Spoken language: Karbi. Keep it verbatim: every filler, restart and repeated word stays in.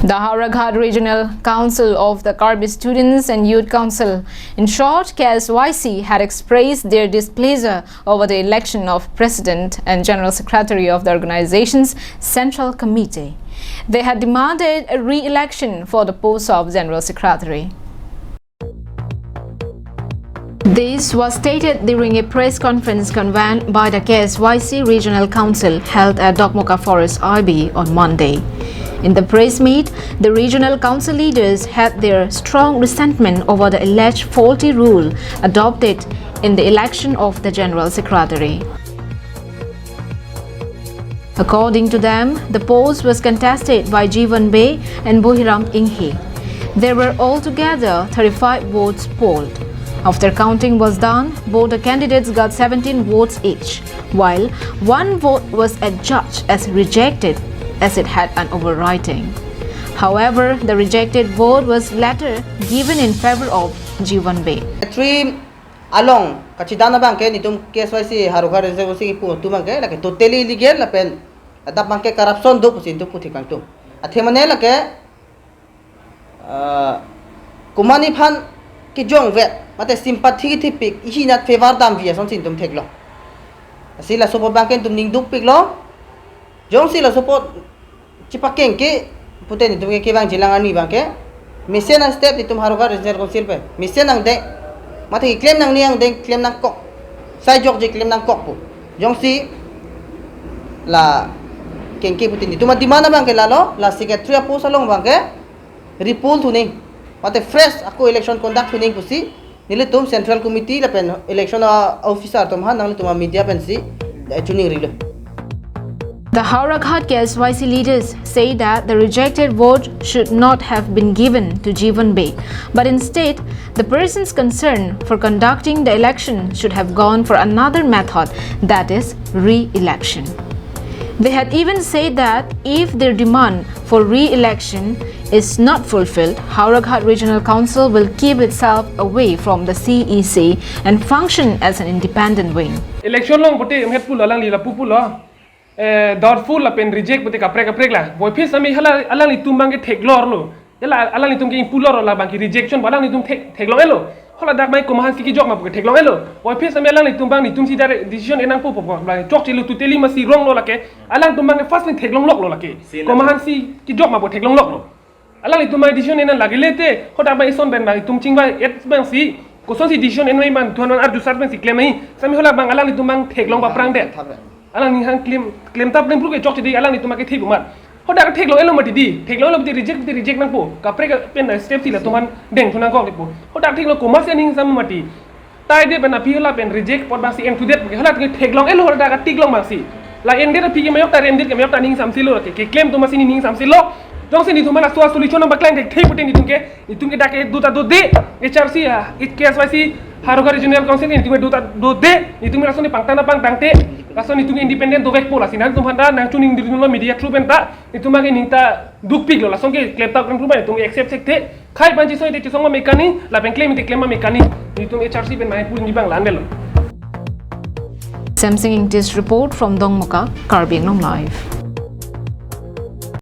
The Howraghat Regional Council of the Karbi Students and Youth Council, in short, K S Y C, had expressed their displeasure over the election of President and General Secretary of the organization's Central Committee. They had demanded a re-election for the post of General Secretary. This was stated during a press conference convened by the K S Y C Regional Council held at Dokmoka Forest I B on Monday. In the press meet, the regional council leaders had their strong resentment over the alleged faulty rule adopted in the election of the General Secretary. According to them, the post was contested by Jivan Bey and Bohiram Inghi. There were altogether thirty-five votes polled. After counting was done, both the candidates got seventeen votes each, while one vote was adjudged as rejected as it had an overwriting. However, the rejected vote was later given in favor of Jivan Bey. Three along kachidana abangke nelitum K S Y C Howraghat Regional Council kipu atum abangke lake totally illegal lapen adap abangke corruption do pusi nelitum puthek abang atum. Athe mane lake ah, komatne aphan kejongvet mate sympathy kithipik, ihi nat favor damvi asonsi nelitum theklong. Lasi laso apot abangke nelitum ning dukpiklo. Jongsi laso apot chepakengke pute nelitum ke kevangjilang arni abangke mesen astep nelitum Howraghat Regional Council pen mesen angdeng mate keklem nangne angdeng klem nangkok, sai jokje klem nangkok pu. Jongsi la kengke pute nelitum ademand abangke lalo, la secretary apost along abangke repoll thuning mate fresh ako election conduct thuning pusi nelitum Central Committee lapen election a-officer atum aphan nanglitum a-media pensi, eh, chuning rilo. The Howraghat K S Y C leaders say that the rejected vote should not have been given to Jivan Bey, but instead, the persons concerned for conducting the election should have gone for another method, that is, re-election. They had even said that if their demand for re-election is not fulfilled, Howraghat Regional Council will keep itself away from the C E C and function as an independent wing. Election along pute met pulo, alangli lapu pulo. Eh, doubtful lapen reject pute kaprek kaprek la. Voiphit sami hala alanglitum abangke theklonglo. Hala alanglitum ke ingpulo, la abangke rejection pu alanglitum thek theklong-elo. Hala dak mai komatsi kejok ma puke theklong-elo. Voiphit sami alanglitum abang nelitum si direct decision en nangpo pu abang chokchelo, totally masi wrong lo lake. Alangtum abangke first ni theklong loklo lake. Komatsi kejok ma pu theklong loklo. Alanglitum abang decision en nang lake lete, hadak abang ison pen abang itum chingvai-et abangsi, kosonsi decision en mai abang thuan abang arju sar pensi klem mai. Sami hala abang alanglitum abang theklong paprang det. Alangli hang klem, klem tap klem pruk e chokche dei, alanglitum abangke thek umat. Hadak theklong-elo mati dei, theklong-elo mati reject mati reject nangpo. Kaprek pen step si latum aphan deng thu nangkok lepo. Hadak theklong komatsi aning sam mati. Tai det pen aphi hala pen reject apot abangsi en thu det, hala theklong-elo, hala dak theklong abangsi. La en det aphi ke mayok ta, en det ke mayok ta, ning samsilo ke, keklem atum asi ning samsilo. Jongsi nelitum aphan laso solution nangpaklang thekthe pute nelitum ke, nelitum ke dak ke do ta dode, H R C, ah, K S Y C, Howraghat Regional Council nelitum ke do ta dode, nelitum ke lason ni pangtang ta pangtangte, lason nelitum ke independent dovekpo, lasi nangtum aphan ta nangchuning dirlo media through pen ta, nelitum ke ning ta dukpiklo, lason ke klem ta klem pruk abang nelitum ke accept thekthe. Khai abang chesong te chesong ma mekani, lapen klem te klem ma mekani. Nelitum H R C pen mai pun ni abang la-an avelo. Samsing Ingti's report from Dongmukak, Karbi Anglong Live.